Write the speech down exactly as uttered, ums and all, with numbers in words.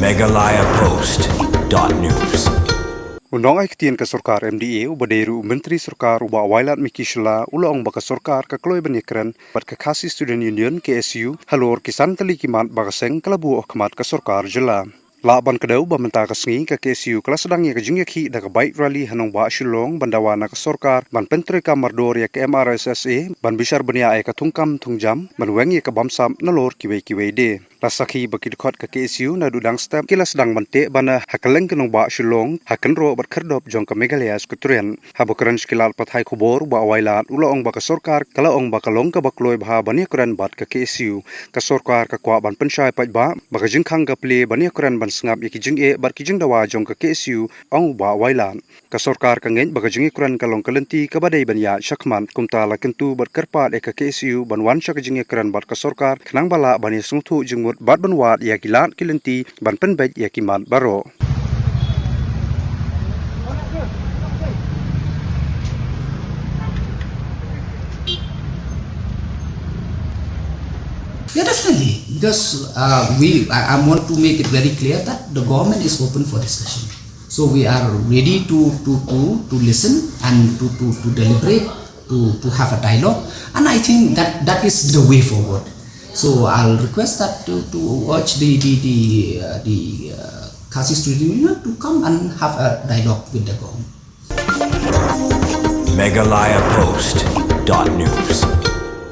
Meghalaya Post dot news. U nongai ktien ka sorkar M D A uba dei ruh u Myntri Sorkar u Bah Wailadmiki Shylla u la ong ba ka sorkar ka kloi ban ïakren bad ka Khasi Student Union, K S U, halor ki san tylli ki mat ba ka seng ka la buh ha khmat ka sorkar jylla. Lah ban kdew ba mynta ka sngi ka K S U ka la sdang ïa ka jingïakhih da ka bike rally ha nongbah Shillong ban dawa na ka sorkar ban pyntreikam mardor ïa ka M R S S A ban bishar bniah ïa ka thungkam thungjam ban weng ïa ka bamsap nalor kiwei kiwei de. La sakhi ba ki dkhot ka K S U naduh dang step ki la sdang ban teh bana ha kylleng ka nongbah Shillong ha kynroh bad khyrdop jong ka Meghalaya Secretariat. Haba kren sha ki lad pathai khubor u Bah Wailad u la ong ba ka sorkar ka la ong ba ka long kaba kloi bha ban ïakren bad ka K S U. Ka sorkar ka kwah ban pynshai paidbah ba ka jingkhang ka plie ban ïakren ban sngap ïa ki jingeh bad ki jingdawa jong ka K S U, ong u Bah Wailad. Ka sorkar ka ngeit ba ka jingïakren ka long ka lynti kaba dei ban ïaid shakhmat, kumta la kyntu bad kyrpad ïa ka K S U ban wan sha ka jingïakren bad ka sorkar khnang ba lah ban ïasngewthuh jingmut bad ban wad ïa ki lad ki lynti ban pynbeit ïa ki mat baroh. Yeah, definitely. Because uh, we, I, I want to make it very clear that the government is open for discussion. So we are ready to to to to listen and to to to deliberate, to to have a dialogue. And I think that that is the way forward. So I'll request that to to urge the the the uh, the uh, Khasi Student Union to come and have a dialogue with the government. Meghalaya Post dot news.